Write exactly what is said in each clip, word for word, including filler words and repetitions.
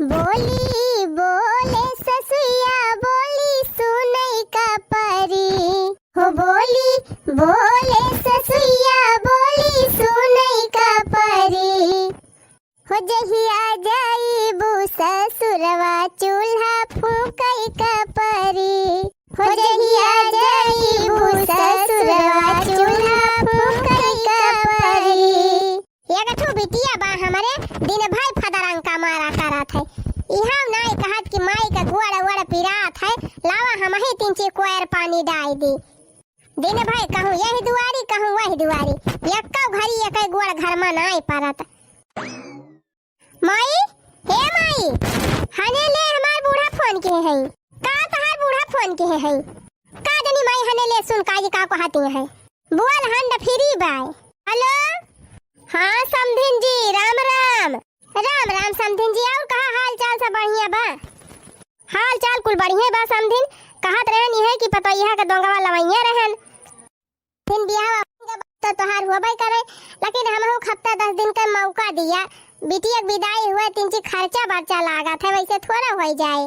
बोली बोले ससुइया बोली सुनई का परी, हो बोली बोले ससुइया बोली सुनई का परी। हो जहिया जाइबू ससुरवा चूल्हा फूकई का परी, हो जहिया जाइबू ससुरवा चूल्हा फूकई का परी। एक ठो बिटिया बा हमरे, दिन भर फदरंग का मारा करत है। इहाँ नाई कहत कि माई का गोड़ वोड़ पिरात है, लावा हमही तीन ची कोयर पानी डाई दी। दिन भर कहूँ यही दुआरी, कहूँ वही दुआरी, एक्को घड़ी एक गोड़ घर में नाई परत। माई, हे माई, हने ले हमार बूढ़ा फोन किहे हैं। का तहार बूढ़ा फोन किहे हैं? का जनी माई हने ले सुन काजी का कहती हैं। बोल हंड फ्री बाय। हेलो, हाँ समधिन जी, राम राम। राम राम समधिन जी, और कहा हाल चाल सब बढ़िया बा? हाल चाल कुल बढ़िया बा समधिन। कहत रहन इहे कि पतोहिया के दोंगवा लवइये रहन। फिर बियाह तो तोहार होबे करे, लेकिन हमहू हफ्ता दस दिन का मौका दिया। बिटिया के विदाई हुए, तीन ची खर्चा बर्चा लागत है, वैसे थोड़ा होइ जाए।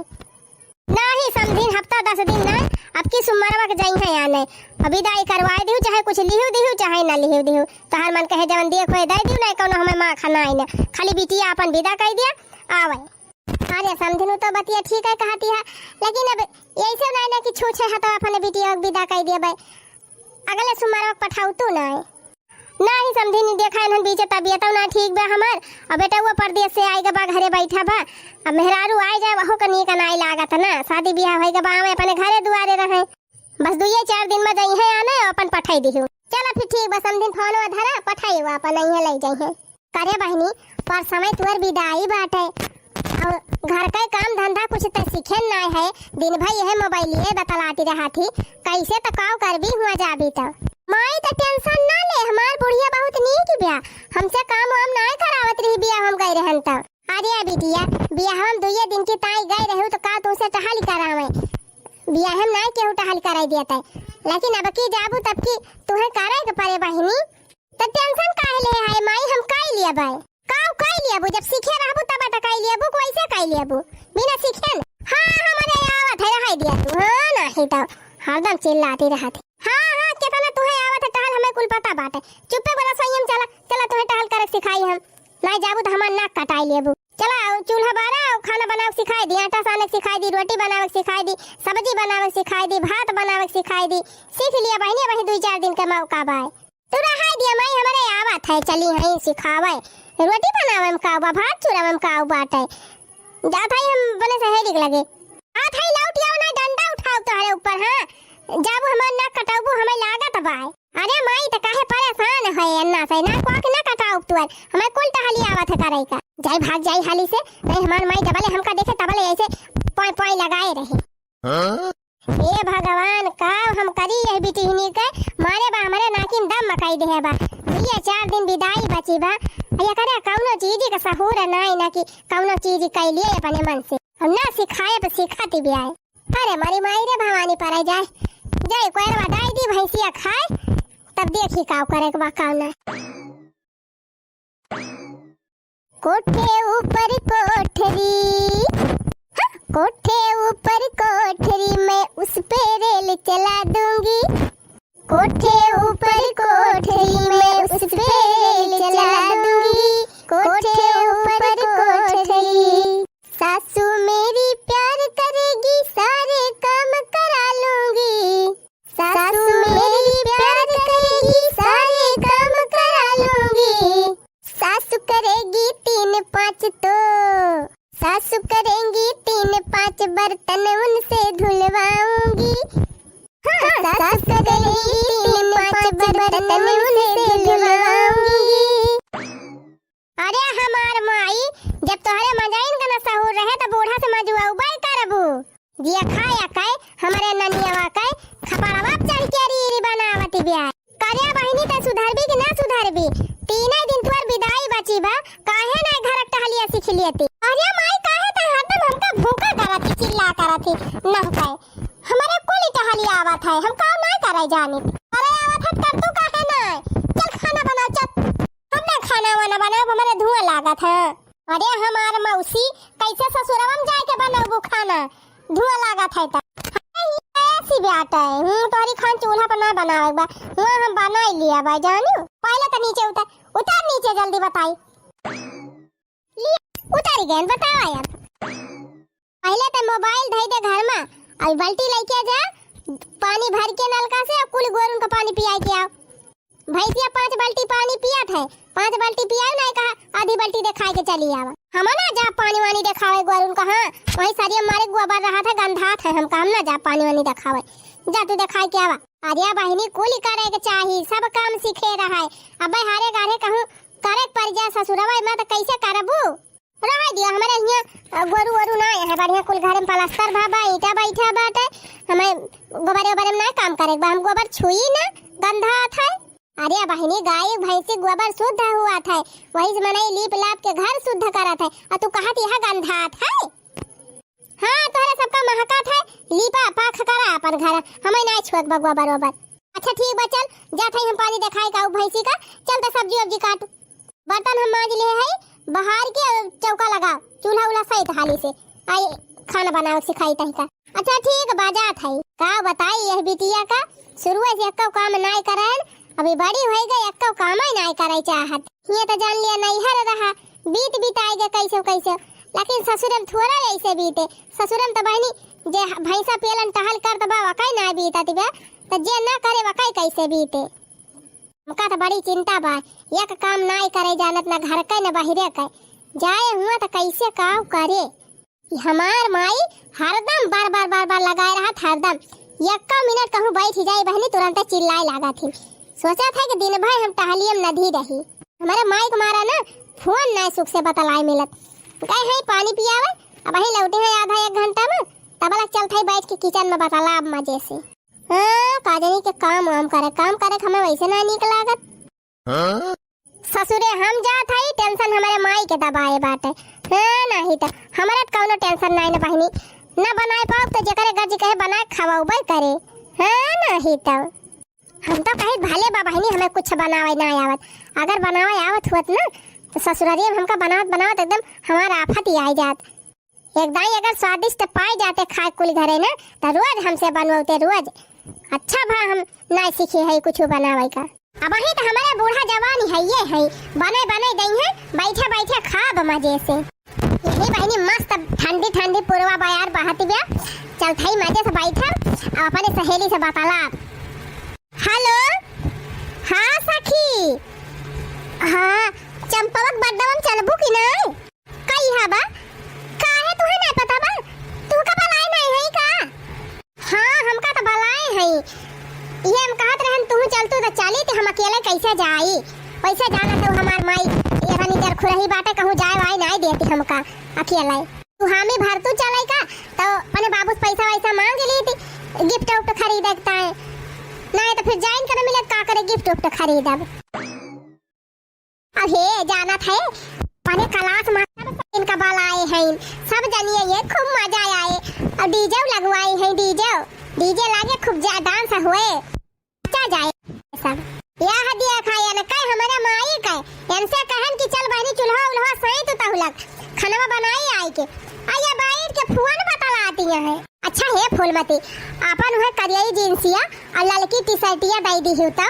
नाही समधिन, हफ्ता दस दिन ना, अब की सुमरवा के जइहे आने, अब विदाई करवाए दिहु, चाहे कुछ लिहु दिहु, चाहे ना लिहु दिहु, तोहार मन कहे जवन दिए खोए दे दिहु, नहीं कौनो हमें माँ खाना आई ना, खाली बिटिया अपन विदा कर दिया, आवे। अरे समधिन, उ तो बतिया ठीक है कहती है, लेकिन अब ऐसे नहीं ना कि छूछे हथवा अपने बिटिया के विदा कर दिया भाई, अगले सुमरवा के पठाऊ तू ना। नाही समधिन, देखा इन्हन बीचे तबियतौ ना ठीक बा हमार। अब बेटउआ परदेस से आइगा बा, घरे बैठा बा। अब मेहरारू आइ जाए, वहू का नीक नाई लागत ना। शादी बियाह होइगा बा, आवे अपने घरे दुआरे रहे। बस दुइये चार दिन में जइहे आने, अपन पठाई दिहु। चला फिर ठीक बा समधिन, फोनवा धरा, पठाई हुआ अपन, अइहे लइ जइहे। करे बहिनी, परसवे तुअर विदाई बाटे। और घर का काम धंधा कुछ त सीखेन नाय है, दिन भर यह मोबाइलिए बतलाती रहत ही, कैसे त काव करबी हुआ जाबी त। माई त tension ना ले, हमार बुढ़िया बहुत नीक बिया, हमसे काम वाम नाय करावत रही बिया, हम गए रहन त। अरे बिटिया, बियाह हम दुइये दिन की ताई गए रहू त का तुमसे टहल करावे? बियाह हम नाय केहू टहल कराई देत है, लेकिन अब की जाबू तब की तुहे करे के परे बहिनी। त tension काहे ले है माई, हम काई लिया बाय? काव काई लियाबू, जब सीखे रहबू तब त काई लियाबू, कैसे काई लियाबू? बिना सीखे न? हाँ, हमरे आवत है, रहाई दिया तू। हाँ, नाही तो हरदम चिल्लाती रहत है। हाँ, हाँ, केतना तुहे आवत है टहल, हमें कुल पता बाटे। चुप्पे बोला, संयम चला, चला तुहे टहल करे सिखाई हम। नाही जाबू त हमार नाक कटाई लेबू। चला, चूल्हा बारा, खाना बनावे सिखाई दी, आटा साने सिखाई दी, रोटी बनावे सिखाई दी, सब्जी बनावे सिखाई दी, भात बनावे सिखाई दी। सीख लिया बहिनी, वही दुई चार दिन के मौका बाय। तू रहाई दिया माई, हमरे आवत है, चली हई सिखावे। रोटी बनावे में काव बा, भात चूरावे में काव बाटे। जात हई हम अपने सहेली के लगे। आत हई लौट आओ ना, डंडा उठाओ तोहरे ऊपर, हाँ। जाबू हमार नाक कटाबू, हमें लागत बाय। अरे माई, त काहे परेशान है अन्ना से? ना कोक ना कटाओ तुअर, हमें कुल टहली आवत है करे का। जाई भाग जाई हाली से, नहीं हमार माई जबले हमका देखे तबले ऐसे पोय पोय लगाए रही। हाँ? हे भगवान, का हम करी यह बिटिहनी के? मारे बा हमरे नाकिन दम मकाई देहे बा। दुइये चार दिन विदाई बची बा। आ एकरा कौनो चीज के सहूर नाई ना कि कौनो चीज कैलिए अपने मन से। हम ना सिखाए तो सिखाती भी आए। अरे मरी माई रे भवानी परे जाए। जाए कोयरवा डाई दी भैंसिया खाए, तब देखी काव करे के बा काव ना। कोठे ऊपर कोठरी, हाँ, कोठे ऊपर कोठरी, मैं उस पे रेल चला दूंगी। कोठे ऊपर कोठरी, मैं उस पे रेल चला दूंगी। कोठे ऊपर कोठरी। सासू मेरी प्यार करेगी, सारे काम करा लूंगी। सासू मेरी प्यार करेगी, सारे काम करा लूंगी। सासू करेगी तीन पाँच तो, सासू करेंगी तीन पाँच बर्तन उनसे धुलवाऊंगी। हाँ, सासू करेंगी तीन पाँच बर्तन उनसे धुलवाऊंगी। अरे हमार माई, जब तोहरे मजाइन का न सहूर रहे त बूढ़ा से मजुआउबे करबू। जिया खाया कहे, हमरे ननियावा कहे, खपड़वा पे चढ़ के रीरी बनावत बिया। करे बहिनी त सुधरबी कि ना सुधरबी? तीने दिन तोर विदाई बची बा, काहे ना घर के टहलिया सीख लियती? अरे माई, काहे त हरदम हमका भूखा करत ही, चिल्ला करत ही, नहकाए। हमरे कुल टहलिया आवत है, हम काम ना करे जानी। अरे आवत है त कर तू काहे ना? चल खाना बना, चल। हम ना खाना वाना बनाओ, हमरे धुआं लागत है। अरे हमार मौसी, कैसे ससुर तू खाना धुआं लागत है त। अरे, ये ऐसी बात है। हम्म, तोहरी खान चूल्हा पर ना बनावे बा। हुआं हम बनाई लिया बा, जानू। पहले त नीचे उतर, उतर नीचे, जल्दी बताई। ले, उतरि गएन, बतावा अब। पहिले त मोबाइल धइ दे घर मा, अउ बल्टी लइके जा, पानी भरि के नलका से, अउ कुल गोरुन का पानी पियाइ के आव। भइँसिया पाँच बल्टी पानी पियत है, पाँच बल्टी पियाव नाहीं कहा, आधी बल्टी देखाइ के चली आवा। हम ना जा पानी वानी देखावै गोरुन का, हाँ, वहीं सरिया मारे गोबर रहत है, गंधात है हमका, हम ना जा पानी वानी देखावै। जा तू देखाइ के आवा। अरे बहिनी, कुल करे के चाही, सब काम सीखे रहै। अबे हारे गारे कहूँ करे के परि जा ससुरवा मा, त कइसे करबू? रहै दियो, हमरे हियाँ, अ, गोरू वोरू नाहीं है, बढ़िया कुल घरे मा पलस्तर भा बा, ईंटा बइठा बाटे, हमें गोबरे ओबरे मा नाहीं काम करे के बा, हम गोबर छुई ना, गंधात है। अरे बहिनी, गाय भइँसी गोबर सुद्ध हुआत है, वही से मनई लीप लाप के घर सुद्ध करत है, अउ तू कहत यह गंधात है? हाँ, तोहरे सबका महकत है, लीपा पाख करा अपन घर, हमें नाहीं छुएक बा गोबर ओबर। अच्छा ठीक बा, चल, जात हई हम पानी देखाइ का उ भइँसी का, चल त सब्जी वब्जी काटू। बर्तन हम माँज लिहे हई, बहार के चौका लगाव, चूल्हा उल्हा सहित हाली से, आई खाना बनावे सिखाई तही का। अच्छा ठीक बा, जात हई। का बताई यह बिटिया का, शुरुए से एक्को काम नाहीं करैन, अभी बड़ी होइ गई, एक्को काम ही नाहीं करै चाहत। हियाँ त जान लिया नैहर रहा, बीत बिताइ गए कइसे कइसे, लेकिन ससुरे मा थोड़ा ऐसे बीते। ससुरे मा त बहिनी जे भइँसा पेलन टहल करत बा, वकई नाहीं बीतत बा, त जे ना करे वकई कइसे बीते। हमका त बड़ी चिंता बा, एक काम नाहीं करे जानत, ना घर के ना बहिरे के। जाए हुआँ त कइसे काव करे। ई हमार माई हरदम बर बर बर बर लगाए रहत, हरदम। एक्को मिनट कहूँ बैठ जाई बहिनी, तुरंते चिल्लाए लागत ही। सोचत है कि दिन भर हम टहलियम नदी रही। हमरे माई के मारा ना फोन नाहीं सुख से बतलाए मिलत। गए हैं पानी पियावे, अबहीं लौटे हैं आधा एक घंटा मा, तब लग चलत है बैठ के किचन मा बतलाब मजे से। हाँ, का जानी के काम वाम करे, काम करे के हमें वइसे ना नीक लागत। हाँ? ससुरे हम जात हई, tension हमरे माई के दबाए बाटे। हाँ, नाहीं त हमरे त कउनो tension नाहीं न बहिनी। न बनाए पाउब त जेकरे गर्जी कहे बनाए खवउबे करे। हाँ, नाहीं त हम त कही भले बा बहिनी, हमें कुछ बनावे नाहीं आवत। अगर बनावे आवत हुअत न, त ससुरारी मा हमका बनावत बनावत एकदम हमार आफत ही आइ जात। एक दाईं अगर स्वादिष्ट पाइ जाते खाए कुल घरे न, त रोज हमसे बनवते, रोज। अच्छा भा हम नाहीं सीखे हई कुछ बनावे का। अबहीं त हमरे बूढ़ा जवान हइये हई, बने बने दइहें, बैठे बैठे खाब मजे से। यही बहिनी मस्त ठंडी ठंडी पुरवा बयार बहत बा, चलत हई मजे से बैठब, अब अपने सहेली से बतलाब। Hello, हाँ सखी, हाँ, चंपवा के birthday मा चलबू कि नाहीं? कई हा बा? काहे तुहे नाहीं पता बा? तुहका बलाए नाहीं हई का? हाँ, हमका त बलाए हई। इहे हम कहत रहन, तुहू चलतू त चली, त हम अकेले कइसे जाई? वइसे जानत हउ हमार माई, ये तनी जरखुरही बाटे, कहूँ जाए वाए नाहीं देती हमका अकेले। तू हामी भर तू चले का, त अपने बाबू से पइसा वइसा माँग लीती, gift उफ्ट खरीदे के ताईं। नाहीं त फिर जाइन के न मिलत, का करे gift उफ्ट खरीदब। अरे जानत है, अपने class मा सब इनका बलाए हइन, सब जनिए ये खूब मजा आए। अउर DJ लगवाए हैं, DJ, DJ लागे खूब जा-, dance हुए, नचा जाए सब। यह देखा, इनके हमरे माई के, इनसे कहन कि चल बहिनी चूल्हा उल्हा सैंत तहुलक, खनवा बनाई आइके। आ ये बैठ के फोन बतलाती हैं। अच्छा हे फूलमती, आपन उहे करियई जींसिया अउर ललकी टी-शर्टिया दइ दिहु तउ।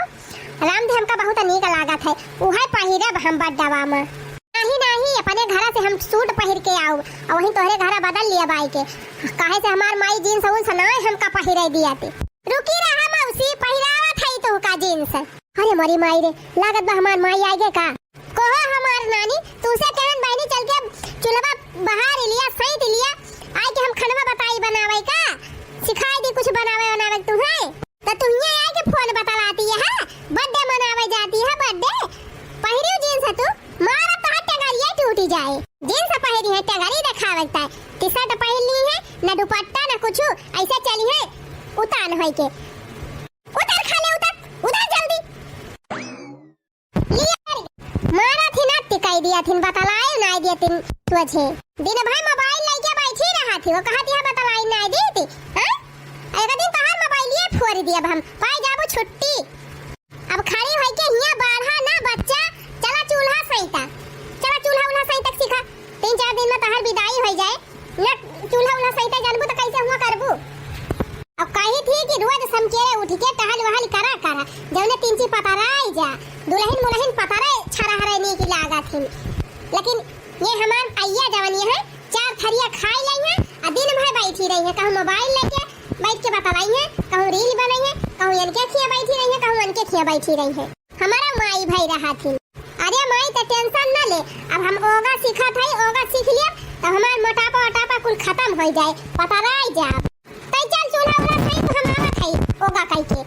राम दे हमका बहुत नीक लागत है, उहे पहिरब हम बड्डवा मा। नाहीं, नाहीं, अपने घरा से हम सूट पहिर के आउब, अउर वहीं तोहरे घरा बदल लियब आइके। काहे से हमार माई जींस उन्स नाहीं हमका पहिरे दियाती। रुकी रहा मौसी, पहिरावत हई तोहका जींस। अरे मोरी माई रे, लागत बा हमार माई आइगे का। कहो हमार नानी, तुसे कहन बहिनी चल के चूल्हवा बहार लिया, सैंत लिया, आइके हम खनवा बताई बनावे का, सिखाई दी कुछ बनावे बनावे तुहे। त तुहिए आइके फोन बतलाती है, birthday मनावे जाती है, birthday। पहिरियो जींस तू, मारा तोहार टंगरिया टूटी जाए। जींस पहिरी है, टंगरी देखावे के ताईं, T-shirt पहिर ली है, न दुपट्टा न कुछ, अइसे चली है उतान होइके। उतर खाले उतर, उतर जल्दी। लिया रे। मारा थिन अति कइ दिया थिन, बतलाए नाहीं दिया थिन तुझे। दिन भर मोबाइल लइके बैठी रहा थी, वो कहा थी, "हाँ, बतलाई नाहीं दी थी।" हाँ? एक दिन तोहार मोबाइलिए फोड़ दियब हम, पाई जाबू छुट्टी। अब खड़ी होइके हियाँ बाढ़ा ना बच्चा, चला चूल्हा सैंता, चला चूल्हा उल्हा सैंतक सीखा। तीन चार दिन मा तोहार विदाई होइ जाए, ना चूल्हा उल्हा हम केरे उठ के टहल वहल करा करा, जौने तिनची पतराई जा, दुलहिन मुलहिन पतरे छरहरे नीक लागत हिन। लेकिन ये हमार अइया जवन ये है, चार थरिया खाई लइहे, आ दिन भर बैठी रहिहे, कहूँ मोबाइल लेके बैठ के बतलाइहे, कहूँ रील बनइहे, कहूँ इनके खिया बैठी रहिहे, कहूँ उनके खिया बैठी रहिहे। हमारा माई भाई रहत हिन। अरे माई, त टेंशन न ले, अब हम ओगा सीखत हई, ओगा सीख लिया, त हमार मोटापा ओटापा कुल खतम होइ जाए, पतराई जाब। तै चल चूल्हा उल्हा सहित हम आवत हई, ओगा कइके।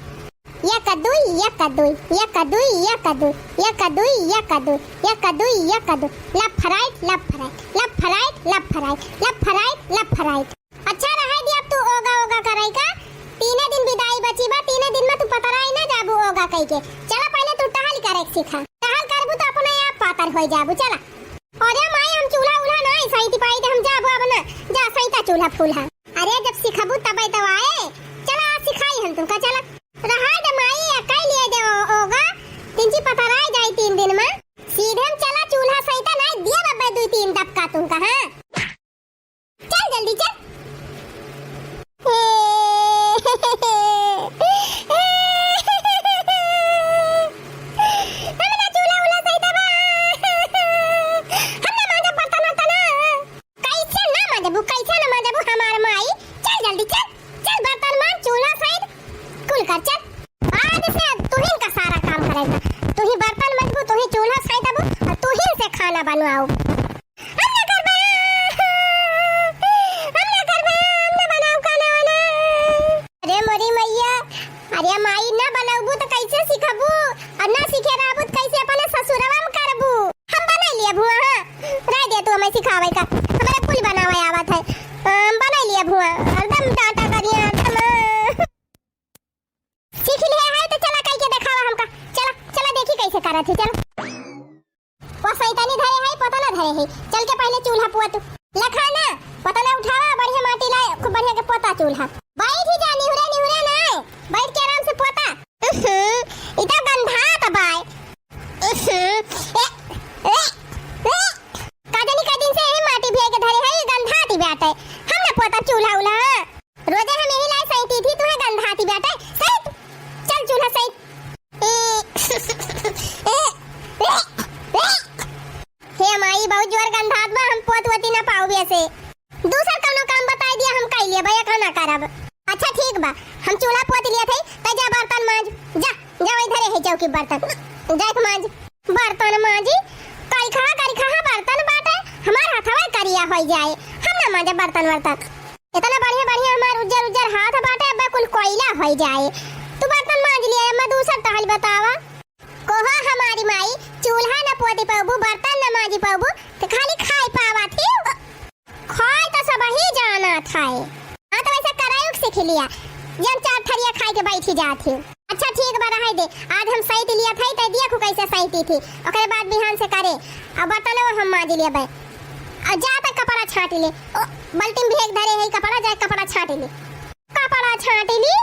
एक दुई, एक दुई, एक दुई, एक दुई, एक दुई, एक दुई, एक दुई, एक दुई, left right, left right, left right, left right, left right, left right। अच्छा रहे दिया, अब तू ओगा ओगा करई का, तीने दिन बिदाई बची बा, तीने दिन में तू पतराई ना जाबू ओगा कइके। चला पहले तू टहल करे सीखा, टहल करबू त अपने आप पातर होइ जाबू। चला। अरे माई, हम चूल्हा उल्हा ना सहित पाई, हम जाबू अब ना, जा सहिता चूल्हा फूल्हा। अरे जब सिखबू तबे तो आए। चला आज सिखाई हम तुमका, चला। रहा दे माई, अकाई लिए दे ओ-, ओगा। तिनची पतराई जाई तीन दिन में। सीधे हम चला चूल्हा सहिता ना दिया बब्बे दुई तीन दबका तुमका, हाँ? चल जल्दी चल। हम ना चूल्हा उल्हा सहिता बा। हम ना मांजब बर्तन वर्तन। कैसे ना मांजबू, कैसे ना मांजबू हमार माई? चल जल्दी चल, चल बर्तन मांज, चूल्हा सहित कुल कर चल। आज से तुहिन का सारा काम करेगा, तुही बर्तन मांजबू, तुही चूल्हा सहितबू और तुहिन से खाना बनवाओ। हम ना करबे, हम ना करबे, हम ना बनाओ खाना वाना। अरे मोरी मैया, अरे माई ना बनबू तो कैसे सीखबू? और ना सीखे रहबू तो कैसे अपने ससुरवा में करबू? हम बनाई लिया भुआ, हाँ। रह दे तू हमें सिखावे का। हमारे कुल बनावे आवत है। हम बनाई लिया भुआ। हरदम टाटा करिया, हरदम। सीख लिया है तो चला कई के देखावा हमका। चला, चला देखी कैसे करत है, चला। वो सैतानी धरे है, पता ना धरे है। चल के पहले चूल्हा पोत। लखा ना, पता ना उठावा, बढ़िया माटी लाए, खूब बढ़िया के पोता चूल्हा। बैठ ही जा, निहुरे, निहुरे ना। बैठ के आराम से पोता। उहुं, ई तो गंधात बाय। उहुं, ए, ए, ए। का जानी का दिन से यही माटी भिया के धरे है, ई गंधात ही बाटे। हम ना पोता चूल्हा उल्हा। रोजे हम यही लाए सैती थी, तुहे गंधाती बाटे। सैत, चल चूल्हा सैत। ए, ए, ए, ए। हे माई, बहुत जोर गंधात बा, हम पोत वोती ना पाउब ऐसे। दूसर कौनो काम बताई दिया, हम कई लेबे, एक ना करब। अच्छा ठीक बा, हम चूल्हा पोत लिया थे, त जा बर्तन मांज, जा, जा वही धरे है चौकी बर्तन, जा के मांज। बर्तन मांजी, करिखा करिखा बर्तन बाटे, हमार हथवा करिया होई जाए, हम ना मांजे बर्तन वर्तन। इतना बढ़िया बढ़िया हमार उज्जर उज्जर हाथ बाटे, अब कुल कोयला होई जाए। तू बर्तन मांज लिया, मैं दूसर टहल बतावा। कोहा हमारी माई, चूल्हा न पोती पउबू, बर्तन न मांजी पउबू, तो खाली खाए पावा थी। खाए तो सब ही जाना था। हाँ, तो वैसे करायुक सीख लिया, जब चार थरिया खाए के बैठी जात ही। अच्छा ठीक बा, रहे दे, आज हम सैत लिया था, तो देखू कैसे सैती थी, ओकरे बाद बिहान से करे, अब बर्तन हम मांज लेबे, और जा तक कपड़ा छाट ले, ओ, बाल्टी में भेग धरे है कपड़ा, जाए कपड़ा छाट ले। कपड़ा छाटिली,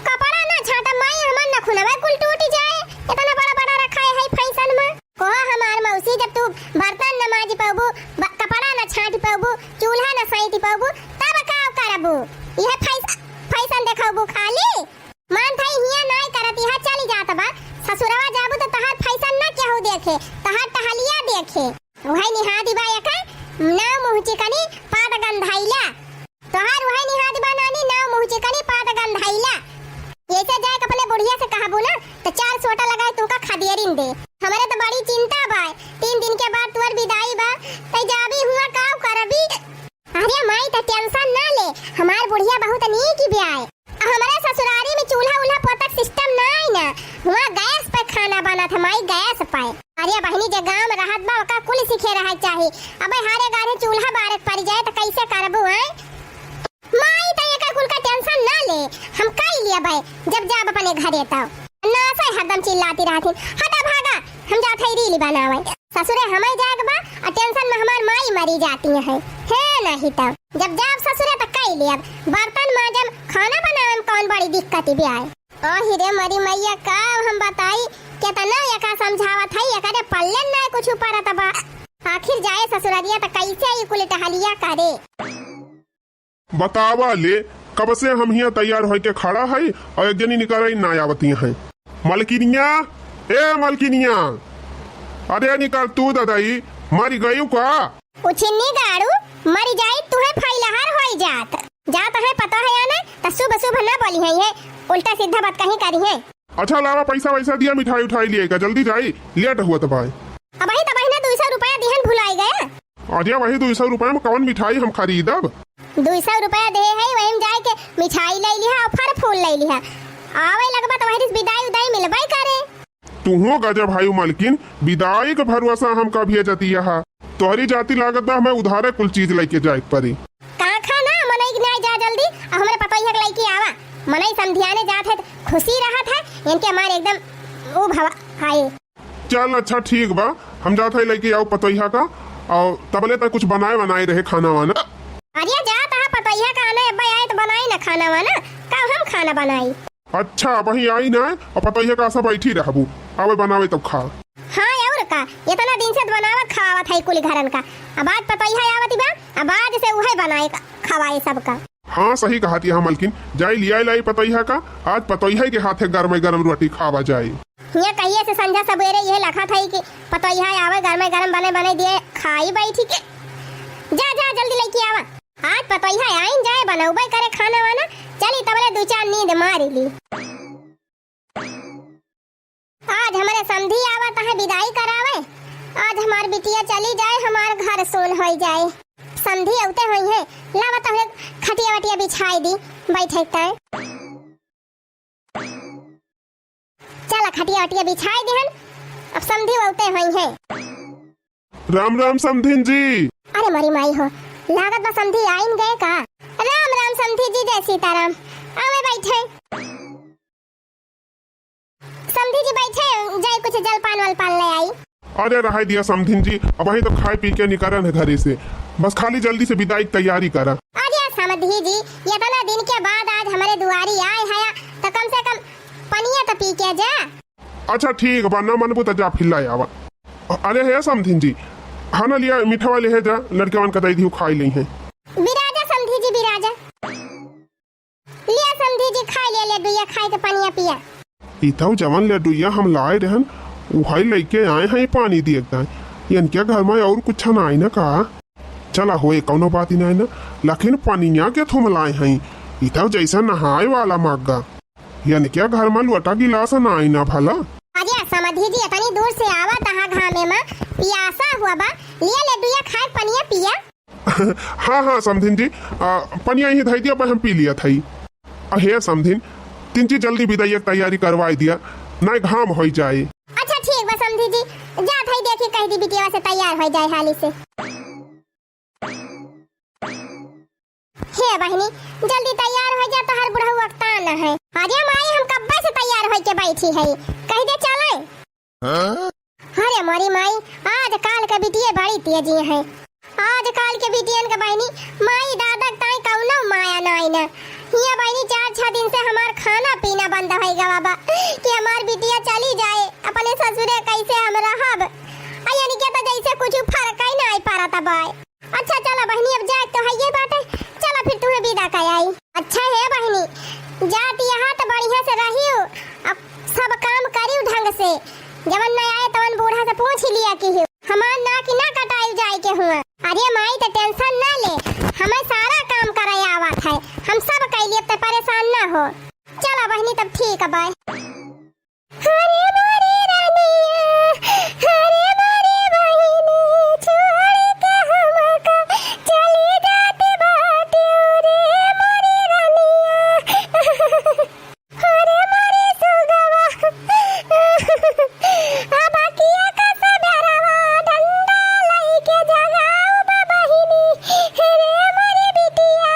कपड़ा ना छाटा माई, हमार नखुनवा कुल टूट जाए, इतना बड़ा बड़ा रखा है फैशन में। कोहा हमार मौसी, जब तू बर्तन न मांज पउबू, ब-, कपड़ा न छाट पउबू, चूल्हा न सैत पउबू, तब का करबू? यह फैस-, फैशन देखबू खाली? मान थाई हिया नाय करत, यहाँ चली जात बा, ससुरवा जाबू तो तहार फैशन न केहू देखे, तहार टहलिया देखे। वही निहादी बा एका, नाव मुँह चिकनी पाद गंधाइला। तोहार उहे निहाद बा नानी, नाव मुँह चिकनी पाद गंधाइला। ऐसे जाए के अपने बुढ़िया से कहबू ना, तो चार सोटा लगाए तुमका खदेरिन दे। हमरे तो बड़ी चिंता बा, तीन दिन के बाद तोर विदाई बा, तै जाबी हुआ काव करबी? अरे माई, त टेंशन ना ले, हमार बुढ़िया बहुत नीक ब्याय। हमरे ससुरारी में चूल्हा उल्हा पोतक सिस्टम ना आई ना, हुआ गैस पे खाना बनत है माई, गैस पे। अरे बहिनी, जे गाँव में रहत बा, ओका कुल सीखे रहे चाही। अबे हारे गारे चूल्हा बारे पड़ जाए, त कैसे करबू, हैं? माई, त एकर कुल का टेंशन ना ले, हम कई लिया बे, जब जाब अपने घरे तब। ना से हरदम चिल्लाती रहती, "हटा भागा, हम जात है रील बनावे।" ससुरे हमें जाग बा, और टेंशन में हमार माई मरी जाती है। हे नहीं तब, जब जाब ससुरे त कई लिया, बर्तन माजम, खाना बनावे में कौन बड़ी दिक्कत भी आए। ओ हिरे मरी मैया, का हम बताई, केतना एका समझावत है, एकरे पल्ले ना कुछ परत बा। आखिर जाए ससुररिया त कैसे ई कुल टहलिया करे। बतावा ले, कब से हम हियाँ तैयार होइके खड़ा हई और एक जनी निकरइ ना आवती हैं। मलकिनिया, ए मलकिनिया, अरे निकल तू ददई, मरि गयू का? उछिन्नी गाड़ू, मरि जाई तुहे फैलहर होई जात। जात है पता है या ना, त शुभ शुभ ना बोली है ये, उल्टा सीधा बात कहीं करी है। अच्छा लावा, पैसा वैसा दिया, मिठाई उठाई लिए का, जल्दी जाई, लेट हुआ त भाई। अबही त बहिना दुई सौ रुपया दिहन भुलाई गया। अरे वही दुई सौ रुपया में कौन मिठाई हम खरीदब? दुई सौ रुपया दे है, वही में जाए के मिठाई ले लिहा और फल फूल ले लिहा। आवे लगबा त वही से विदाई उदाई मिलबे करे। तुहो गजब है मलकिन, विदाई के भरोसा हमका भेजतिया हा। तोहरी जाति लागत बा हमें उधारे कुल चीज लेके जाए के पड़ी। का खा ना मनई के नाई जा जल्दी, और हमरे पतोहिया के लेके आवा। मनई समधियाने जात है त खुशी रहत है, इनके मारे एकदम ऊ भवा आए। चल अच्छा ठीक बा, हम जात है लेके आओ पतोहिया का, और तबले तक कुछ बनाए बनाए रहे खाना वाना। अरे जा तहा पतोहिया का आने अब्बा आए त बनाई ना खाना वाना, का हम खाना बनाई? अच्छा, अबही आई ना, अब पतोहिया का आसा बैठी रहबू, आवे बनावे तब खा। हाँ, और का, इतना दिन से त बनावत खावत है कुल घरन का, अब आज पतोहिया आवत बा, अब आज से उहे बनाए का, खवाए सबका। हाँ, सही कहत यहाँ मलकिन, जाई लियाई लाई पतोहिया का, आज पतोहिया के हाथे गरमे गरम रोटी खावा जाई। हियाँ कहिए से संझा सबेरे ये लखत है कि पतोहिया आवे, गरमे गरम बने बने दिए खाई बैठी के। जा, जा, जल्दी लेके आवा। आज पतोहिया आइन जाए, बनौबे करे खाना वाना। चली तबले दू चार नींद मारी ली। आज हमरे समधी आवत है विदाई करावे। आज हमार बिटिया चली जाए, हमार घर सून होई जाए। समधी औते होई है, लावा तोहरे खटिया वटिया बिछाई दी, बैठे तय। चला खटिया वटिया बिछाई दिहन, अब समधी औते होई है। राम राम समधिन जी। अरे मोरी माई हो, लागत बा समधी आइन गए का? राम राम समधी जी, जय सीताराम। आवे बैठे। समधी जी बैठे, जाए कुछ जलपान वलपान ले आई। अरे रहाई दिया समधिन जी, अबही तो खाए पी के निकरन है घरे से, बस खाली जल्दी से विदाई की तैयारी करा। अरे समधी जी, इतना दिन के बाद आज हमरे दुआरी आए है, तो कम से कम पनिया तो पी के जा। अच्छा ठीक बा, ना मनबू त जा फिर ला आवा। अरे हे समधिन जी, हाँ ना लिया मीठवा ले है जा, लड़कवन का दे दियो खाई ले हैं। बिराजा समधी जी बिराजा। लिया समधी जी खाई लिया लड्डुइया, खाई के पनिया पिया। ई तो जवन लड्डुइया हम लाए रहन, उहाई लेके आए हैं पानी दिए के ताई। इनके घर में और कुछ ना आई ना का? चला होए, कौनो बात ही नहीं ना, लेकिन पनिया के थुम लाए हैं। ई तो जैसा नहाए वाला मग्गा। इनके घर में लोटा गिलास ना आई ना भला। अरे समधी जी, इतनी दूर से आवा तहा घामे में, पियासा हुआ बा, लिया लड्डुइया खाए पनिया पिया। हाँ, हाँ, समधिन जी, आ, पनिया यहीं धई दिया, पर हम पी लिया था। अहे समधिन, तिनची जल्दी विदाई की तैयारी करवाई दिया, ना घाम होई जाए। अच्छा ठीक बा समधी जी, जा था देखी कह दी बिटिया से तैयार हो जाए हाली से। हे बहिनी, जल्दी तैयार हो जा, तोहर बुढ़ऊ अकता न है। अरे माई, हम कब्बे से तैयार होइके बैठी है, कह दे चले। हाँ? अरे मोरी माई, आज काल के बिटिये बड़ी तेजी है। आज काल के बिटियन के बहिनी, माई दादा के ताई कौनो माया नाई न। हिया बहिनी, चार छह दिन से हमार खाना पीना बंद होई गवा बा कि हमार बिटिया चली जाए अपने ससुरे, कैसे हम रहब? आ इनके तो जैसे कुछ फर्क ही नाई पड़त बा। अच्छा चला बहिनी, अब जाए तो हइये बाटे, चला फिर तुम्हें विदा कर आई। अच्छा हे बहिनी, जात यहाँ तो बढ़िया से रहियो, अब सब काम करियो ढंग से, जवन न आए तवन बूढ़ा से पूछ लिया कि हमार नाक ना कटाई जाए के हुआ। अरे माई तो tension ना ले, हमें सारा काम करे आवत है, हम सब कैली, अब तो परेशान ना हो। चला बहिनी तब ठीक है, bye। हरे मोरे रानिया, हरे मोरे बहिनी, छोड़ के हमका चली जात बाटे रे मोरे रानिया। हरे मोरे सुगवा, अब किया का सबेरवा डंडा लइके जगाओ बा बहिनी, रे मोरे बिटिया।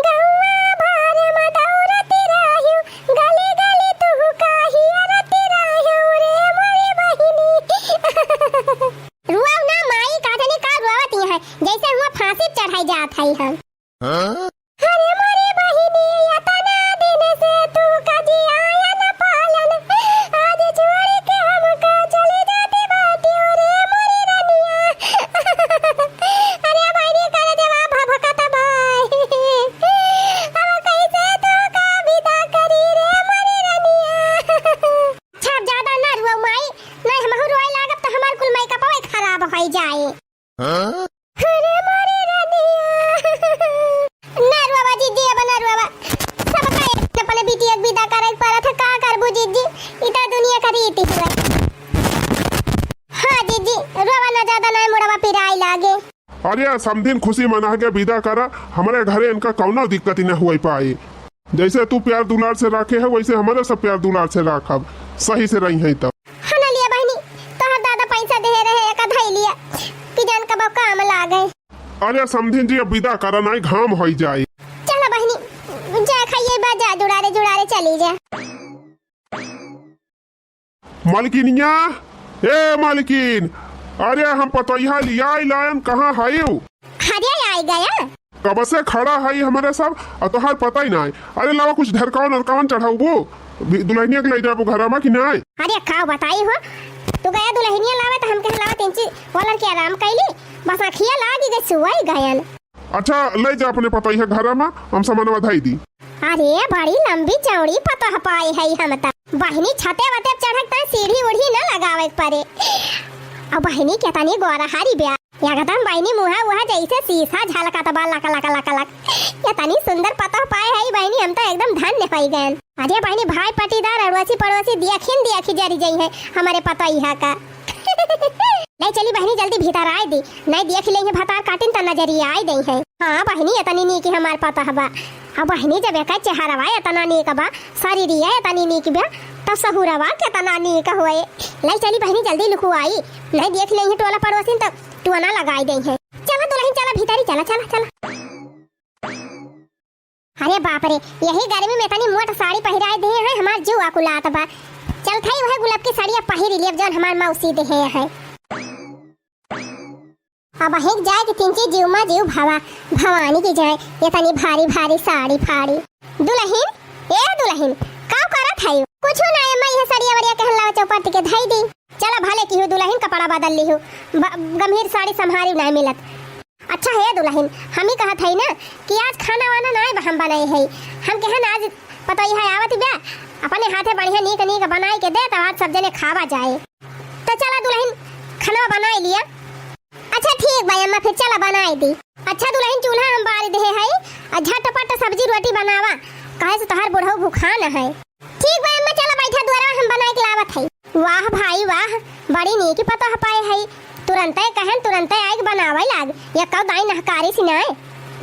गौवा भर में दौड़त रहियो, गली गली तुहका हियरत रहियो रे मोरे बहिनी। रुआओ ना माई, का जाने का रुआवत यहाँ, जैसे हुआ फांसी चढ़ाई जात है हम। हाँ? अरे मोरे बहिनी, इतना दिन से तुहका जियान पालन, आज छोड़ के हमका चली जाती बाटियो रे मोरी रनिया। अरे बहिनी, कर देवा भभकत भाई। ए समधिन, खुशी मना के विदा करा, हमरे घरे इनका कौनो दिक्कत न हुई पाई। जैसे तू प्यार दुलार से राखे है, वैसे हमरे सब प्यार दुलार से राखब, सही से रही है तब। हना लिया बहिनी, तोहर दादा पैसा दे रहे, एका धई लिया, कि जान कब काम लागे। अरे समधिन जी, अब विदा करा, नाई घाम होई जाई। चला बहिनी, जा खाइए बा, जा जुड़ारे जुड़ारे चली जा। मलकिनिया, ए मलकिन, अरे हम पतोहिया लियाई लायन, कहाँ हयू? अरे आई गया। कब से खड़ा हई हमरे सब, अ तोहार पता ही नाई। अरे लावा कुछ ढरकावन अरकावन चढ़ाउबो, बि-, दुलहिनिया के ले जाबो घरा मा कि नाई? अरे का बताई हो, तू गया दुलहिनिया लावे त हम कहे लावा तिनची वालन के आराम कैली, बस अखिया लागी गई सुआई गयन। अच्छा, ले जा अपने पतोहिया घरा मा, हम सामानवा धई दी। अरे, बड़ी लंबी चौड़ी पतोह पाए है हम त। बहिनी छते वते चढ़क त सीढ़ी उढ़ी न लगावे के पड़े। अब बहिनी केतनी गोरा हारी ब्या। एकदम बहिनी मुहा उहा जैसे शीशा झलकत बा, लक, लक, लक, लक। केतनी सुंदर पतोह पाए है बहिनी, हम त एकदम धन्य होई गयन। अरे बहिनी, भाई पटीदार, अड़ोसी पड़ोसी दियखिन दियखी जरी जई है हमरे पतोहिया का। ले चली बहिनी, जल्दी भीतर आए दी, नहीं देख लेंगे भतार काटिन त नजरिया आए दई है। हाँ बहिनी, इतनी नीक हमार पतोह बा। अब बहिनी, जब एकर चेहरवा इतना नीक बा, शरीरिया इतनी नीक बा, तब सहुरवा कितना नीक होए। ले चली बहिनी, जल्दी लुकुआई, नहीं देख लेंगे टोला पड़ोसिन त टोना लगाई दई है। चला दुलहिन, चला भीतरी, चला, चला, चला। अरे बाप रे, यही गर्मी में तनी मोट साड़ी पहिराए दिहे हैं, हमार जीव अकुलात बा। चल थई वह गुलाब की साड़िया पहिर लेब जौन हमार मौसी दिहे हैं। अब हिक जाए कि तिनची जीव मा जीव भावा, भवानी की जाए, ये तनी भारी भारी साड़ी फाड़ी। दुलहिन, ए दुलहिन, का करत हई? कुछ ना अम्मा, यह साड़िया वड़िया कहन लावा चौपट के धई दी। चला भले की हूँ दुलहिन, कपड़ा बदल ली हूँ, ब-, गंभीर साड़ी संभारी नहीं मिलत। अच्छा हे दुलहिन, हम ही कहत हई ना कि आज खाना वाना नाय हम बनाए हई। हम कहन आज पतोहिया आवत बा, अपने हाथे बढ़िया नीक नीक बनाए के दे, तब आज सब जने खावा जाए। तो चला दुलहिन, खाना बनाए लिया। अच्छा ठीक बा अम्मा, फिर चला बनाए दी। अच्छा दुलहिन, चूल्हा हम बार दे हई, आ झटपट सब्जी रोटी बनावा, काहे से तोहार बुढ़ऊ भूखान है। ठीक बा अम्मा, चला बैठा दुआरा, हम बनाए के लावत हई। वाह भाई वाह, बड़ी नीक पतोह पाए हई। तुरंते कहन, तुरंते आइके बनावे लाग। ये कौ दाई नहकारी सिनाए।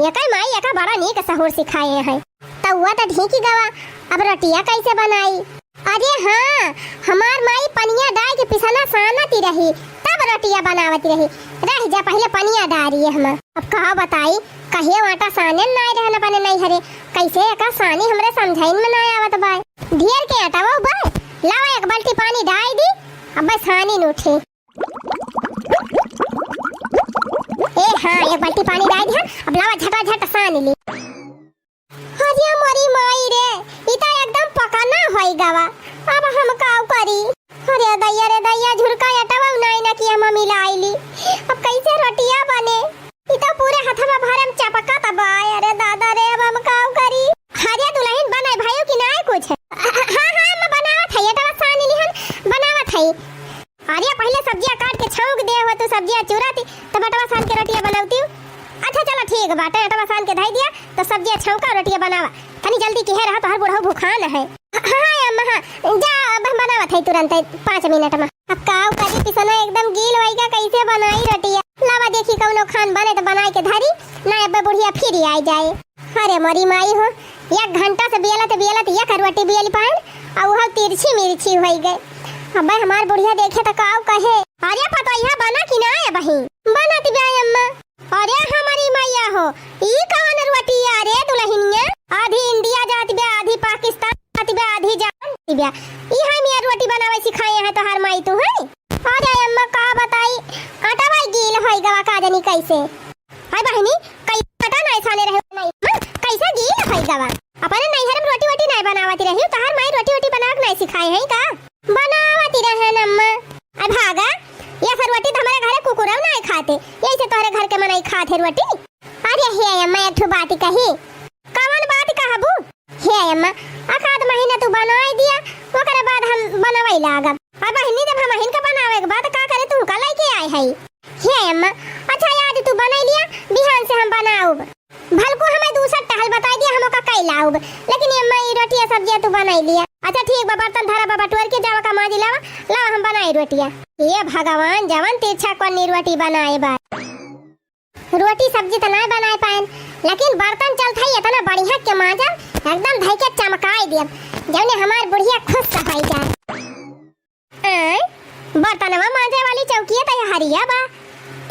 ये कई माई एका बड़ा नीक सहूर सिखाए हैं। तउआ त ढीकी गवा, अब रोटिया कैसे बनाई? अरे हाँ, हमार माई पनिया डाल के पिसना सानती रही, तब रोटिया बनावती रही। रह जा, पहिले पनिया डारी हम। अब का बताई, कहियो आटा साने नाय रहन अपने नैहरे, कैसे एका सानी हमरे समझाइन में नाय आवत बा। ढेर के आटा वो बा, लावा एक बाल्टी पानी डाल दी, अब बस सानी न उठे। ए हाँ, एक बाल्टी पानी डाल दिहन, अब लावा झटा झट सान ली। अरे मोरी माई रे, ई त एकदम पकाना होई गवा, अब हम काउ करी? अरे दैया रे दैया, झुरका अटवा नाई ना कि हम मिलाई ली, अब कैसे रोटिया बने? ई त पूरे हथवा भरम चपका त बा। अरे दादा रे, अब हम काउ करी? अरे दुलहिन, बनाए भाई कि नाई कुछ? हाँ हाँ, हम बनावत हई, अटवा सान लिहन, बनावत हई। अरे पहिले सब्जिया काट के छौंक दे हो तू, सब्जिया चुराती, टमाटरवा सान के रोटिया बनौती। अच्छा चला ठीक बा, टमाटरवा सान के धई दिया, तो सब्जिया छौंका, रोटिया बनावा। तनी जल्दी किहे रहा, तोहर बुढ़ऊ भूखान है। हाँ, हाँ अम्मा, हाँ, जा अब हम बनावत है तुरंत, पाँच मिनट में। अब काउ करी, पिसना एकदम गील होई गा, कैसे बनाई रोटिया? लावा देखी कौनो खान बने तो बनाई के धरी, ना अब बुढ़िया फिर आई जाए। अरे मोरी माई हो, एक घंटा से बियलत बियलत एक रोटी बियली पान, आ उहौ तिरछी मिर्ची होई गए। अबे हमार बुढ़िया देखे त काउ कहे, "अरे पतोहिया बना कि ना है बहिन?" "बनत बा अम्मा।" "अरे हमारी मैया हो, ई कौन रोटी है रे दुलहिनिया? आधी इंडिया जात बा, आधी पाकिस्तान जात बा, आधी जापान जात बा। ई है मिया रोटी बनावे सिखाए हैं तोहार माई तू है?" अरे अम्मा का बताई, आटा भाई गील होई गवा का जानी कैसे। हाय बहिनी, कई पता नहीं साले रहे नहीं, हाँ? कैसे गील होई गवा? अपने नैहर में रोटी वोटी नहीं बनावती रही, तोहार माई रोटी वोटी बनावे के नहीं सिखाए हैं का? बनावती रहे न अम्मा। अब भागा, ये सब रोटी तो हमारे घरे कुकुरव नहीं खाते, यही से तोहरे घर के मनई खाते रोटी। अरे हे अम्मा, एक ठो बात कही। कवन बात कहबू? हे अम्मा, एक आध महीना तू बनाए दिया, ओकरे बाद हम बनवाई लागब। अब बहिनी, जब हम अहिन का बनावे के बाद का करे, तू का लेके आए है? हे अम्मा, अच्छा आज तू बनाई लिया, बिहान से हम बनाउब। भलकू हमें दूसर टहल बताई दिया, हम ओका कई लाउब, लेकिन ये अम्मा, ई रोटिया सब्जिया तू बनाई लिया। अच्छा ठीक बा, बर्तन धरा बा, बटोर के जावा का माजी लावा, लावा हम बनाई रोटिया। ये भगवान, जवन तिरछा कोनी रोटी बनाए बा। रोटी सब्जी त नाय बनाए पाएन, लेकिन बर्तन चलत है इतना बढ़िया के मांजब, एकदम धई के चमकाए दियब, जौने हमार बुढ़िया खुश होइ जाए। आय, बर्तनवा मांजे वाली चौकिया त हरिया बा,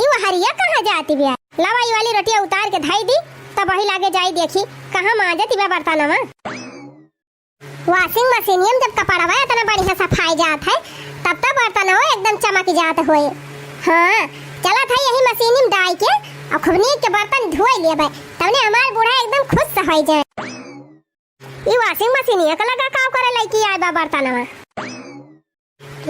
ई हरिया कहाँ जाती बिया? लावा ई वाली रोटिया उतार के धई दी, तब वही लागे जाई देखी कहाँ मांजती बा बर्तनवा। Washing machine में जब कपड़वा इतना बढ़िया सफाई जात है, तब तो बर्तनवा एकदम चमक जात होए। हाँ, चलत है यही मशीन में डाई के और खूब नीक के बर्तन धोई लेबे, तबने हमार बूढ़ा एकदम खुश होइ जाए। ई washing machine एक लगा काव करे लइकी आए बा बर्तनवा।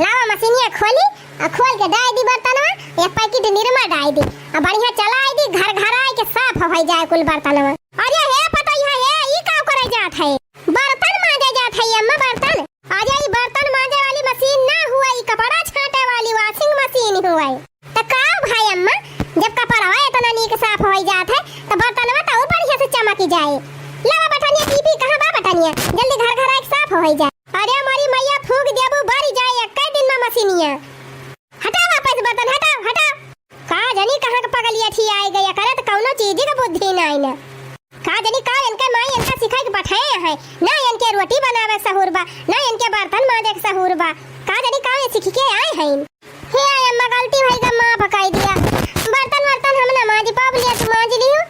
लावा मशीनिया खोली, आ खोल के डाई दी बर्तनवा, एक पैकेट निरमा डाई दी, आ बढ़िया चलाई दी, घर घर आए के साफ होइ जाए कुल बर्तनवा। अरे हे पतोहिया हे, ई का करे जात है? बर्तन मांजे जात है अम्मा, बर्तन। अरे ई बर्तन मांजे वाली मशीन ना हुआ, ई कपड़ा छांटे वाली washing machine हुआ। त का भाई अम्मा, जब कपड़वा इतना नीक साफ होइ जात है, त बर्तनवा त और बढ़िया से चमकी जाए। लावा बटनिया टीपी, कहाँ बा बटनिया? जल्दी घर घर आए के साफ होइ जाए। अरे मोरी मैया, फूंक देबू, बरी जाए एक्के दिन में मशीनिया। हटाओ वापस बर्तन, हटाओ, हटाओ। का जानी कहाँ के पगलिया थी आए गई, करे त कौनो चीज के बुद्धि नाई न। का जानी का इनके माई इनका सिखाई के पठाए हैं, ना इनके रोटी बनावे के सहूर बा, ना इनके बर्तन मांजे के सहूर बा। का जानी का ये सीख के आए हैं। हे आय अम्मा, गलती भई गा, माफ कई दिया। बर्तन वर्तन हम ना मांज पावलिया, तू मांज लियो।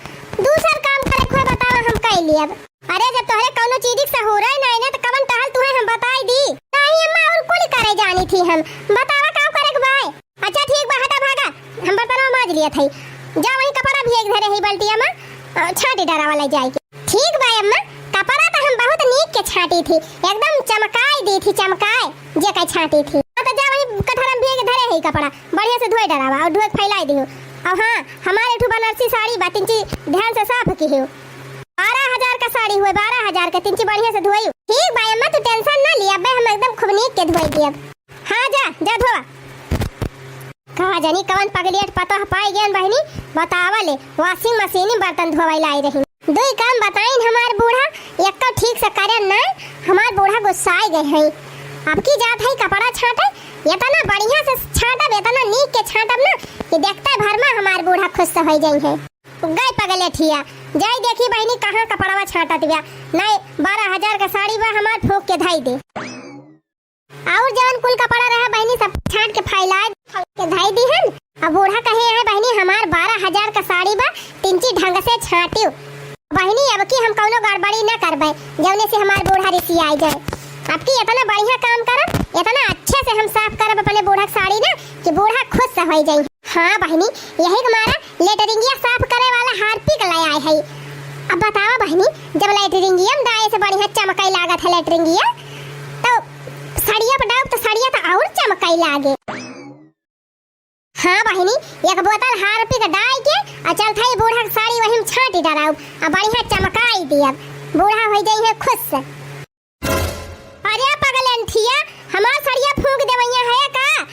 दूसर काम करे के होए बतावा, हम कई लियब। अरे जब तोहरे कौनो चीज के सहूरे नाई ना, त कवन टहल तुहे हम बताई दी? नहीं अम्मा, और कुल करे जानी थी हम। बतावा का करे के बाय? अच्छा ठीक बा, हटा भागा, हम बर्तनवा मांज लिया थई। जा वही कपड़ा भी एक धरे ही बाल्टिया में, अ, छांटी डरावा ले जाए के। ठीक बा अम्मा, कपड़ा त हम बहुत नीक के छांटी थी, एकदम चमकाई दी थी, चमकाए जे के छांटी थी। हाँ, त जा वही कठरम भी एक धरे ही कपड़ा, बढ़िया से धोए डरावा और धोए के फैलाई दियो। और हाँ, हमारे एक ठो बनारसी साड़ी बा, तिनची ध्यान से साफ किहियो। बारह हजार का साड़ी हुए, बारह हजार का, तिनची बढ़िया से धोई। ठीक बा अम्मा, तू tension ना लिया, अबे हम एकदम खूब नीक के धोई दियब। हाँ जा, जा धोवा। का जानी कवन पगलियट पतोह पाई गयन बहिनी, बतावा ले, washing machine में बर्तन धोवै लाई रही। दुई काम बताइन हमार बूढ़ा, एक्को ठीक से करन ना, हमार बूढ़ा गुस्साए गए हैं। अब की जात है कपड़ा छांटे, इतना बढ़िया से छांटब, इतना नीक के छांटब ना कि देखते भर में हमार बूढ़ा खुश से होइ जाई है। गए पगलेठिया, जाई देखी बहिनी कहाँ कपड़वा छांटत बिया। नहीं, बारह हजार का साड़ी बा हमार, फूंक के धई दे। और जवन कुल कपड़ा रहा बहिनी, सब छांट के फैलाए के धई दीहन। अब बूढ़ा कहे हैं, "बहिनी, हमार बारह हजार का साड़ी बा, तिनची ढंग से छांटियो।" बहिनी, अब की हम कौनो गड़बड़ी न करबे, जौने से हमार बूढ़ा रिसियाई जाए। अब की इतना बढ़िया काम करब, इतना अच्छे से हम साफ करब अपने बूढ़ा के साड़ी ना कि बूढ़ा खुश से होइ जाई। हाँ बहिनी, यही के मारा लेटरिंगिया साफ करे वाला हार्पिक ले आए है। अब बतावा बहिनी, जब लेटरिंगिया में डाए से बढ़िया चमकई लागत है लेटरिंगिया, तो सड़िया पर डाउब तो सड़िया तो और चमकई लागे। हाँ बहिनी, एक बोतल हार्पिक डाई के आ चलत है बूढ़ा के साड़ी वही में छांटी डराउब, आ बढ़िया चमकाई दियब, बूढ़ा होइ जाई है खुश। अरे पगलेंठिया, हमार सड़िया फूंक देवैया है का?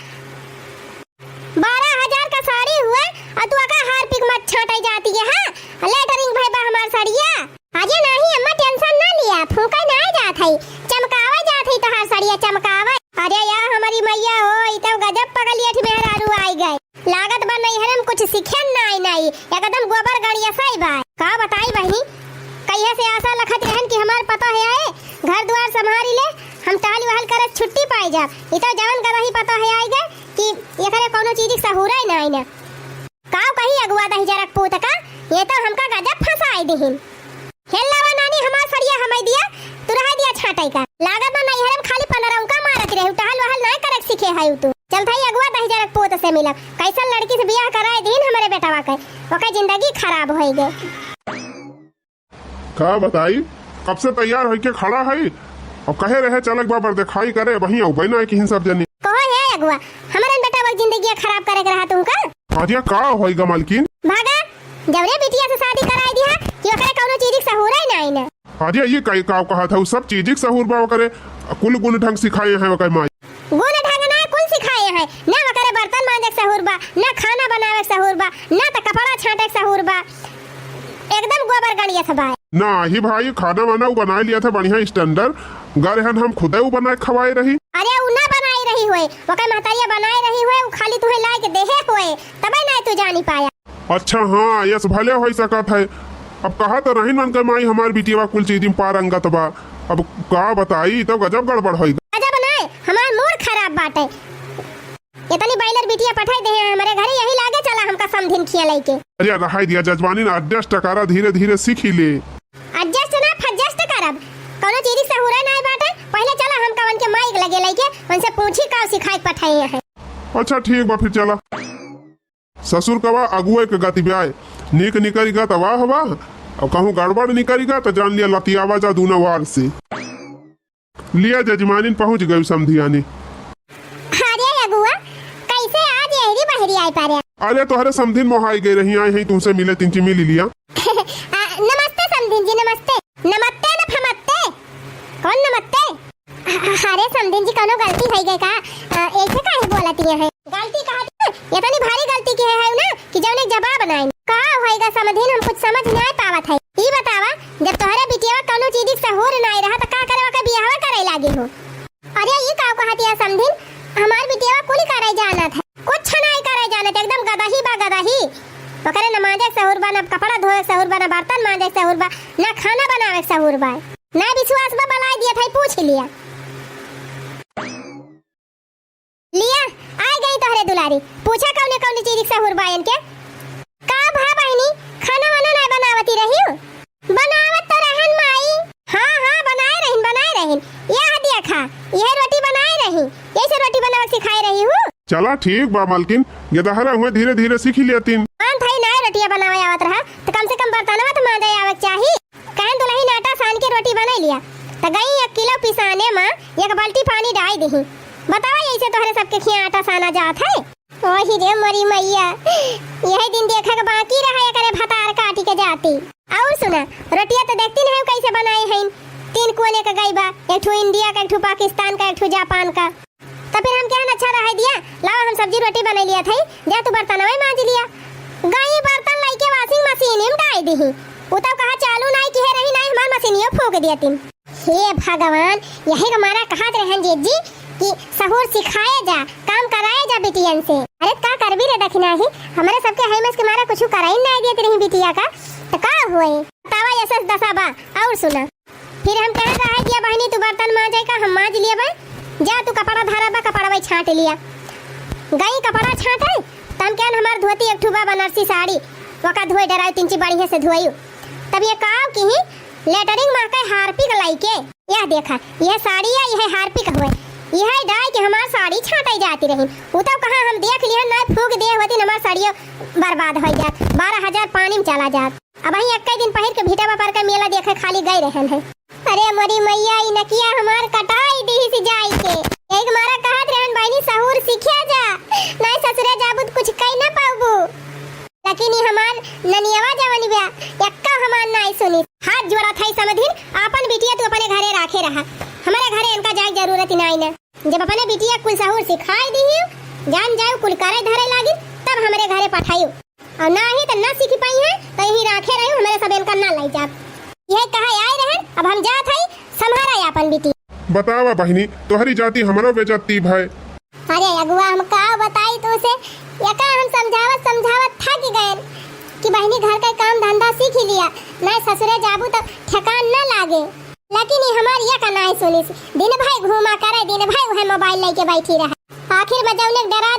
बारह हजार का साड़ी हुए और तू अका हार्पिक मत छांटे जाती है, हाँ? लेटरिंग भई बा हमार सड़िया। अरे नहीं अम्मा, tension ना लिया, फूंके ना जात है, चमकावे जात है तोहार सड़िया, चमकावे। अरे या हमारी मैया हो, ई तो गजब पगलियट मेहरारू आई गए। लागत बा नैहरे में कुछ सीखेन नाई नाई, एकदम गोबर गड़िया सही बा। का बताई बहिनी, कहिया से आशा लखत रहन कि हमार पतोह आए, घर दुआर संभारी ले, हम टहल वहल करे छुट्टी पाई जा। ई तो जवन गदही पतोह आई गए कि एकरे कौनो चीज के सहूरे नाई ना। का कही अगुआ दहिजरा के पूत का, ये तो हमका गजब फंसाई दिहिन। हेल लावा नानी, हमार सड़िया हमई दिया, तू रहा दिया छांटई का। लागत बा नैहरे में खाली पनरौका मारत रहे, टहल वहल नाय करक सीखे है तू। चल थाई अगुआ दहिजरा के पूत से मिलब, कैसन लड़की से बियाह कराए दीन हमरे बेटवा के, ओकर जिंदगी खराब होई गए। का बताई, कब से तैयार होइके खड़ा है और कहे रहे चलक बाबर देखाई करे, वहीं अउबे ना किहिन सब जनी। कहो हे अगुआ, हमरे बेटवा के जिंदगी खराब करे के रहा तुमका? अरे का होई गा मालकिन? भागा, जवरे बिटिया से शादी कराई दिया कि ओकरे कौनो चीज के सहूरे नाई ना। अरे ये कई का कहा था, उ सब चीज के सहूर बा ओकरे, कुल गुण ढंग सिखाए हैं ओकर माई। गुण ढंग ना कुल सिखाए हैं, ना ओकरे बर्तन मांजे के सहूर बा, ना खाना बनावे के सहूर बा, ना त कपड़ा छांटे के सहूर बा, एकदम गोबर गड़िया से बा। नाही भाई, खाना वाना उ बनाए लिया था बढ़िया standard, गर हन हम खुदे उ बनाए खवाए रही। अरे उ ना बनाई रही होए, ओकर महतरिया बनाई रही होए, उ खाली तुहे लाए के देहे होए, तबे ना तू जानी पाया। अच्छा हाँ, यस भले होइ सकत है। अब कहा तो रहिन मन के माई हमार बिटिया कुल चीज में पारंगत बा। अब का बताई, तब गजब गड़बड़ होइ गा। गजब नाय, हमार मूड खराब बाटे। इतनी बाइलर बिटिया पठाई दे हैं हमरे घरे, यही लागे चला हमका समधिन खिया लइके। अरे रहाई दिया जजमानिन, adjust करा, धीरे धीरे सीखी ले। Adjust ना फजस्ट करब, कौनो चीज सहूरे नाय बाटे। पहले चला हम कवन के माइक लगे लइके, उनसे पूछी का सिखाए के पठाई हैं। अच्छा ठीक बा, फिर चला। ससुर कवा अगुए के गति ब्याय, नीक निकरिगा त वाह वाह, और कहूँ गड़बड़ निकरिगा त जान लिया लतियावा जा दूनो वार से। लिया जजमानिन पहुँच गयु समधियानी। अरे अगुआ, कैसे आज एहरी बहरी आए पारे? अरे तोहरे समधिन मोहाई गए रही, आए हैं तुमसे मिले, तिनची मिली लिया। आ, नमस्ते समधिन जी, नमस्ते। नमस्ते न फमत्ते? कौन नमस्ते? अ-, अरे समधिन जी, कौनो गलती होइ गए का? अ, ऐसे काहे बोलत ये है? गलती कहा थी ना, इतनी भारी गलती की है, है ना कि जौने जवाब नाई। का होएगा समधिन, हम कुछ समझ नाई पावत है। ई बतावा, जब तोहरे बिटिया कौनो चीज के सहूर नाई रहा, त का करे ओके बियाहवा करे लागी हो? अरे ई का कहत या समधिन, हमार बिटिया कुल करे जानत है, कुछ नाई करे जानत, एकदम गदही बा गदही। ओकरे न मांजे के सहूर बा, न कपड़ा धोए के सहूर बा, न बर्तन मांजे के सहूर बा, न खाना बनावे के सहूर बा। ना विश्वास बा, बलाई दिया था, पूछ लिया। लिया, आ गई तोहरे दुलारी। पूछा कौने कौने चीज के सहूर बा इनके? का भा बहिनी, खाना वाना ना बनावती रही हो? बनावत तो रहन माई। हाँ, हाँ, बनाए रहिन, बनाए रहिन। यह देखा, यह रोटी बनाए रही, यही से रोटी बनावे सिखाए रही हूँ। चला ठीक बा मलकिन, गेदहरा हुए धीरे धीरे सीखी लेतिन। मान थाई नाय रोटिया बनावे आवत रहा, तो कम से कम बर्तनवा तो मांजे आवे के चाही। कहन दुलहिन आटा सान के रोटी बनाई लिया, त गई एक किलो पिसाने मा एक बाल्टी पानी डाई दिही। बतावा, यैसे तोहरे सबके खिया आटा साना जात है? ओही रे मोरी मैया, यही दिन देखे के बाकी रहा एकरे भतार काटी के जाती। और सुना, रोटिया तो देखती नहीं कैसे बनाई है, तीन कोने का गई बा, एक ठो इंडिया का, एक ठो पाकिस्तान का, एक ठो जापान का। तो फिर हम कहन अच्छा रहे दिया, लावा हम सब्जी रोटी बनाई लिया था, जा तू बर्तनवे मांज लिया। गई बर्तन लइके washing machine में डाल दिही। उ तब कहा चालू नाई किहे रही, नाई हमार मशीनियो फूंक दिया तीन। हे भगवान, यही के मारा कहत रहन जीजी कि सहूर सिखाए जा, काम कराए जा बिटियन से। अरे का करबी रे दखिनाही, हमरे सबके है मस के मारा कुछ कराई ना देत रही बिटिया का, तो का हुए? बतावा, ऐसा दशा बा। और सुना, फिर हम कहत रहे कि बहिनी, तू बर्तन मांजे का, हम मांज लिए बा, जा तू कपड़ा धरा बा, कपड़ा वही छांट लिया। गई कपड़ा छांटे, तम कहन हमार धोती एक ठू बा बनारसी साड़ी, वका धोए डराई तिंची बढ़िया से धोयू। तब ये काव की ही लेटरिंग माँ के हार्पिक लाई के, यह देखा, यह साड़ी है, यह हार्पिक हुए, यह डाई के हमार साड़ी छांटे जाती रही। उ तब कहा हम देख लिहन, ना फूंक दिए होती, हमार साड़ियों बर्बाद हो जात, बारह हजार पानी में चला जात। अबहीं एक्के दिन पहिर के भीटा बपर के मेला देखे खाली गए रहन है। अरे मोरी मैया, ई नकिया हमार कटाई दिहिस जाई के। एक मारा कहत रहन, "बहिनी सहूर सिखिया जा, नाई ससुरे जाबू त कुछ कई ना पाबू।" लेकिन ई हमार ननियवा जवन बिया, एक्का हमार नाई सुनी। हाथ जोड़ा थाई समधिन, आपन बिटिया तू अपने घरे राखे रहा, हमरे घरे इनका जाए जरूरत ही नाई ना। जब अपने बिटिया कुल सहूर सिखाई दिहियो, जान जाओ कुल करे धरे लागिन, तब हमरे घरे पठाइयो। और ना ही त ना सीख पाई है, तो यही राखे रही, हमरे सब इनका ना लाई जाब। यह कहा आए रहन, अब हम जात हई, संभारा आपन बिटिया। बतावा बहिनी, तोहरी जाति हमरो बेजत्ती भय। अरे अगुआ, हम का बताई तू से, यका हम समझावत समझावत थक गए कि बहिनी घर का काम धंधा सीख लिया, ना ससुरे जाबू तो ठेकान ना लागे। लेकिन ई हमार यका नाय सुनिस, दिन भर घूमा करे, दिन भर उहे मोबाइल लेके बैठी रहे। आखिर में जौने डरा